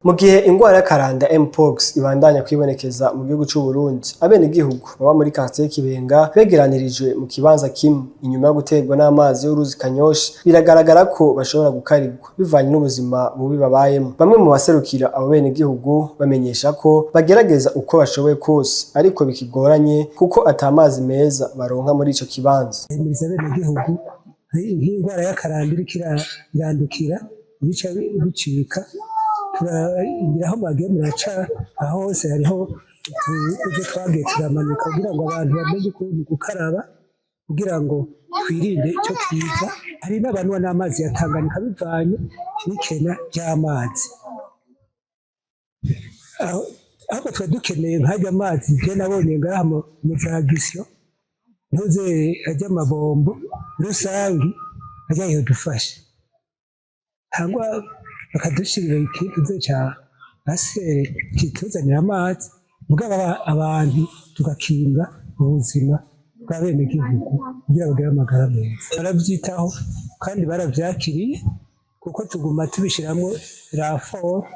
Mu gihe ingwara y'akaranda Mpox ibandanya kwibonekeza mu gihugu c'u Burundi, abenegihugu baba muri quartier Kibenga begeranirijwe mu kibanza kimwe inyuma yo guterwa n'amazi y'uruzi Kanyosha, biragaragara ko bashobora gukarigwa bivanye n'ubuzima bubi babayemo. Bamwe mu baserukira abo benegihugu bamenyesha ko bagerageza uko bashoboye kose, ariko bikigoranye kuko ata mazi meza baronka muri ico kibanza. Himiriza abenegihugu nk'indwara y'akaranda iriko irandukira, ibica bicika, turagira aho bagiye muraca aho hose hariho utu twagiye turamanika kugira ngo abantu bamenye ukuntu gukaraba kugira ngo twirinde ico kiza. Hari n'abanwa n'amazi ya Tanganyika bivanye n'ikena ry'amazi. Ahubwo twari dukeneye nk'arya amazi je nabonye ngaha mu za Gisyo, ntuze arya amabombo rusangi arya yodufasha, cyangwa bakadushirira ikintu ca asere kituzanira amazi, mugabo abantu tugakinga ubuzima bw'abenegihugu kugira bagire amagara meza. Baravyitaho kandi baravyakiriye, kuko tuguma tubishiramwo renfort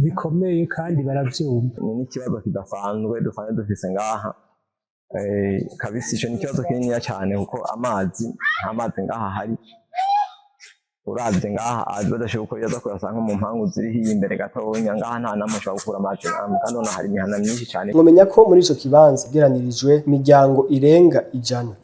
bikomeye kandi baravyumva. Ni n'ikibazo kidasanzwe dusanzwe dufise ngaha. Kabisa ico ni ikibazo kininiya cane, kuko amazi, nta mazi ngaha hari. Uravye ngaha badashobora uko yaza kuyasanga nko mu mpangu ziri hiya imbere gatonya. Ngaha nta namwe ushobora gukura amazi namwe, kandi ubona hari imihana myinshi cane. Mwomenya ko muri ico kibanza geranirijwe imiryango irenga 100.